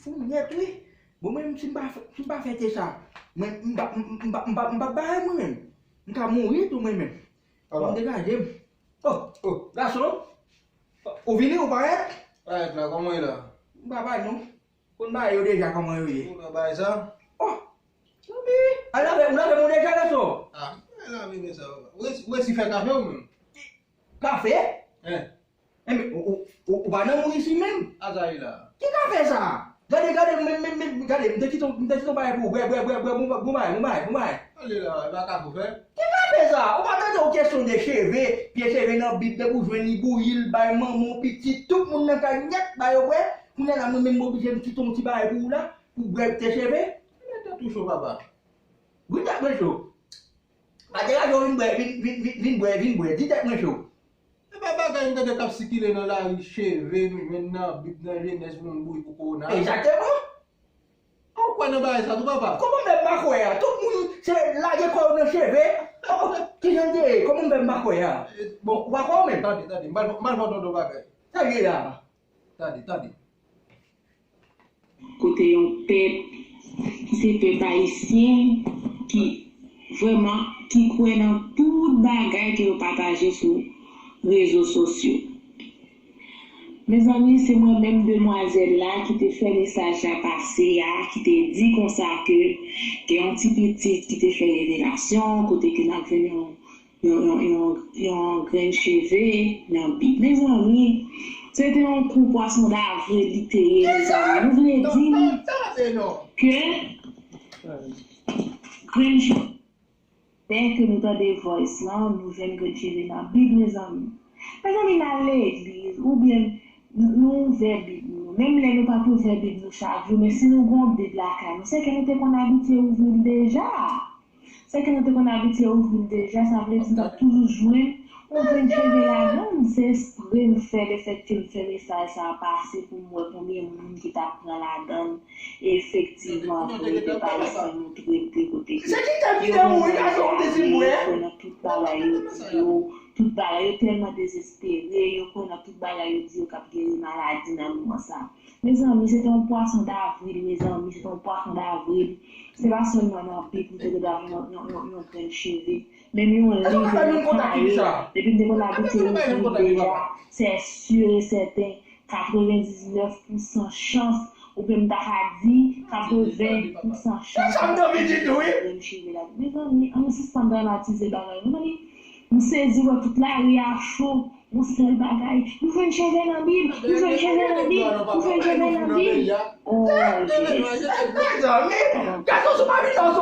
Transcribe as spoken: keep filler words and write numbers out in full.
Fou m nèt, wi. Bon, mwen menm, si m pa fè, si m pa fè te sa, mwen, m pa, m, m, m pa, m pa, m pa bay mwen menm. M ka mouri tou mwen menm. Fò m degaje m. Oh, oh, gason. Ou vini, ou parèt? Parèt la, kòman w ye la? M pa bay non. Konn bagay yo deja kòman yo ye. Ou nan bagay sa? Oh! Zanmi, al lave, ou lave moun deja, gason? Ah, al lave men sa, papa. Ou resi, ou resi fè kafe ou menm? Kafe? Hein? Enben, ou, ou, ou, ou pa nan moun isi menm? Asa e la. Ki kafe sa? Gade, gade, men, men, men, gade, m te kite, m te kite yon bagay pou ou. Bwè, bwè, bwè, bwè, bon, bon bagay, bon bagay, bon bagay. Ale la, e pa kafe w fè? Ki kafe sa? Ou pa tande yon kesyon de cheve, pye cheve nan Bib, depi w jwenn li, bouyi l, bay manman w, pitit, tout moun nan kay nèt, ba yo bwè. Kounye a la, mwen menm, m oblije m kite yon ti bagay pou ou la, pou bwè pye cheve? Men tèt ou cho, papa. Wi, tèt mwen cho. Pa degaje w vin bwè, vin, vin, vin, vin bwè, vin bwè. Di tèt mwen cho. E pa bagay m tande k ap sikile nan lari, cheve nou jwenn nan Bib, nan Jenèz, pou moun bouyi pou kowona. Egzakteman. Ou kwè nan bagay sa tou, papa? Kòman m fè m pa kwè a? Tout moun se lage kò yo nan cheve. Oh, kijan l te ye? Kòman m fè m pa kwè a? Eh, bon, ou pa kwè ou menm? Tande, tande, m pral, m pral fè w tande yon bagay. Sa l ye la? Tande, tande. Kote yon pèp ki se pèp ayisyen ki vrèman ki kwè nan tout bagay ke yo pataje sou rezo sosyo. Mezanmi, se mwen menm demwazèl la ki te fè mesaj la pase a, ki te di konsa ke gen yon ti pitit ki te fè revelasyon, kote ke n ap jwenn yon yon, yon, yon, yon grenn cheve nan Bib. Mezanmi, se te yon kou pwason davril li te ye, mezanmi. Nou vle di m ke grenn cheve. Dèyè ke nou tande voice lan, nou jwenn grenn cheve nan Bib, mezanmi. Mezanmi, n al legliz, oubyen nou ouvè Bib nou. Menm lè nou pa t ouvè Bib nou chak jou, men si nou gen yon Bib lakay nou, se ke nou te konn abitye ouvri l deja. Se ke nou te konn abitye ouvri l deja, sa vle di n t ap toujou jwenn yon grenn cheve ladan l. Se espre m fè, lefètke m fè mesaj sa a pase pou m wè konbyen moun ki t ap pran ladan l. E efektivman, vre, pèp ayisyen nou trete kote ke yo konn lage, yo kwè nan tout bagay yo di yo, tout bagay yo tèlman dezespere, yo kwè nan tout bagay yo di yo k ap geri maladi nan moman sa a. Mezanmi, se te yon pwason davril, mezanmi, se te yon pwason davril. Se pa sèlman nan Bib nou te dwe avè yon, yon, yon, yon grenn cheve. Menm yon liv, yon kaye. Depi m te konn abitye ouvri l deja, se si e sèten, katrevendiznèf pousan chans, oubyen m ta ka di, katreven pousan chans, yon grenn cheve la. Mezanmi, ann nou sispann dramatize bagay yo. Mezanmi, m sezi wè tout lari a cho. Yon sèl bagay, nou jwenn cheve nan Bib, nou jwenn cheve nan Bib, nou jwenn cheve nan Bib. Oh, Jezi. Mezanmi, gason sou pa vin nan